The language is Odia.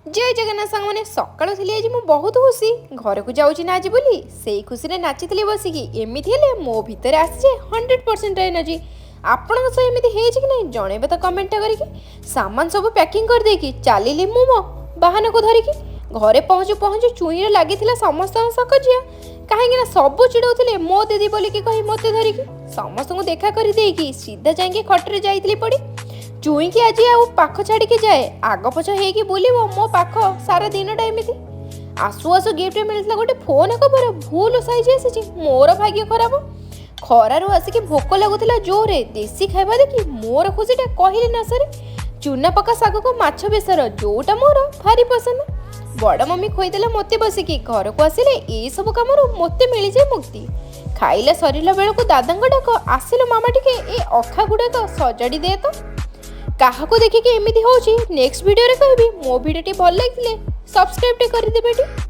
ଜୟ ଜଗନ୍ନାଥ ସାଙ୍ଗମାନେ। ସକାଳୁ ଥିଲି ଆଜି ମୁଁ ବହୁତ ଖୁସି। ଘରକୁ ଯାଉଛି ନା ଆଜି ବୋଲି ସେଇ ଖୁସିରେ ନାଚିଥିଲି ବସିକି। ଏମିତି ହେଲେ ମୋ ଭିତରେ ଆସିଯାଏ 100% ଏନର୍ଜି। ଆପଣଙ୍କ ସହ ଏମିତି ହେଇଛି କି ନାହିଁ, ଜଣେଇବେ ତ କମେଣ୍ଟଟା କରିକି। ସାମାନ ସବୁ ପ୍ୟାକିଂ କରିଦେଇକି ଚାଲିଲି ମୁଁ ମୋ ବାହାନକୁ ଧରିକି। ଘରେ ପହଞ୍ଚୁ ପହଞ୍ଚୁ ଚୁଇଁରେ ଲାଗିଥିଲା ସମସ୍ତଙ୍କ ସକଜିଆ, କାହିଁକି ନା ସବୁ ଚିଡ଼ଉଥିଲେ ମୋ ଦିଦି ବୋଲିକି କହି ମୋତେ ଧରିକି। ସମସ୍ତଙ୍କୁ ଦେଖା କରିଦେଇକି ସିଧା ଯାଇକି ଖଟରେ ଯାଇଥିଲି ପଡ଼ି। ଚୁଇଁକି ଆଜି ଆଉ ପାଖ ଛାଡ଼ିକି ଯାଏ, ଆଗ ପଛ ହେଇକି ବୁଲିବ ମୋ ପାଖ ସାରା ଦିନଟା ଏମିତି। ଆସୁ ଆସୁ ଗିଫ୍ଟ ମିଳିଥିଲା ଗୋଟେ ଫୋନ୍ କଭର, ଭୁଲ ସାଇଜ୍ ଆସିଛି, ମୋର ଭାଗ୍ୟ ଖରାପ। ଖରାରୁ ଆସିକି ଭୋକ ଲାଗୁଥିଲା ଜୋରେ। ଦେଶୀ ଖାଇବା ଦେଖି ମୋର ଖୁସିଟା କହିଲି ନା ସରେ। ଚୁନା ପକା ଶାଗକୁ ମାଛ ବେସର, ଯୋଉଟା ମୋର ଭାରି ପସନ୍ଦ, ବଡ଼ ମମି ଖୋଇଦେଲା ମୋତେ ବସିକି। ଘରକୁ ଆସିଲେ ଏଇସବୁ କାମରୁ ମୋତେ ମିଳିଯାଏ ମୁକ୍ତି। ଖାଇଲା ସରିଲା ବେଳକୁ ଦାଦାଙ୍କ ଡାକ, "ଆସିଲୁ ମାମା, ଟିକେ ଏ ଅଖା ଗୁଡ଼ାକ ସଜାଡ଼ି ଦେ ତ।" କାହାକୁ ଦେଖିକି ଏମିତି ହେଉଛି, ନେକ୍ସଟ ଭିଡ଼ିଓରେ କହିବି। ମୋ ଭିଡ଼ିଓଟି ଭଲ ଲାଗିଥିଲେ ସବସ୍କ୍ରାଇବ୍ କରିଦେବେ ଟି।